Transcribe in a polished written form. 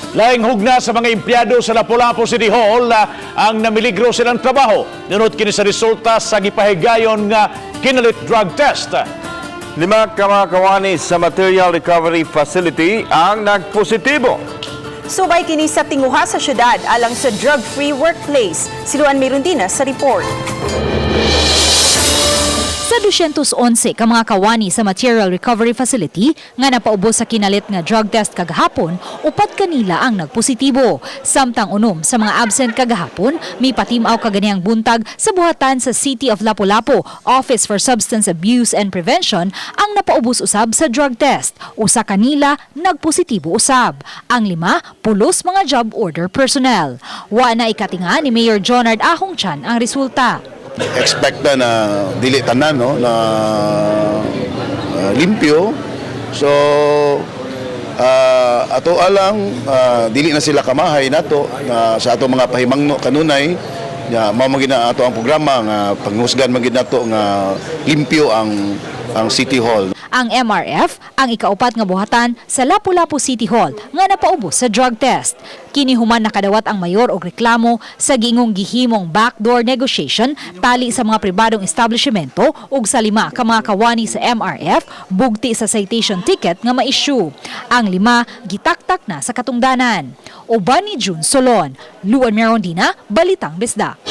Laing hugna sa mga empleyado sa Lapu-Lapu City Hall ang namiligro silang trabaho. Nunot kini sa resulta sa gipahigayon nga kinalit drug test. Lima ka mga kawani sa Material Recovery Facility ang nagpositibo. Subay kini sa tinguha sa syudad alang sa drug-free workplace. Si Luan Mirundina sa report. Sa 211 ka mga kawani sa Material Recovery Facility nga napaubos sa kinalit nga drug test kagahapon, upat kanila ang nagpositibo. Samtang 6 sa mga absent kagahapon, mipatimaw kaganihang buntag sa buhatan sa City of Lapu-Lapu Office for Substance Abuse and Prevention ang napaubos usab sa drug test. Usa kanila nagpositibo usab. Ang lima, pulos mga job order personnel. Wa na ikatinga ni Mayor Jonard Ahong Chan ang resulta. Expect na na dili tanan, no, na limpyo. So ato alang dili na sila kamahay nato na sa ato mga pahimangno kanunay nya, mao man gid na ato ang programa nga panghusgan man gid nato nga limpyo ang City Hall. Ang MRF ang ikaupat nga buhatan sa Lapu-Lapu City Hall nga napaubos sa drug test. Kini human nakadawat ang mayor og reklamo sa giingong gihimong backdoor negotiation tali sa mga pribadong establishmento ug sa lima ka mga kawani sa MRF bugti sa citation ticket nga ma-issue. Ang lima gitaktak na sa katungdanan. Uban ni June Solon, Luan Merondina, Balitang Bisdak.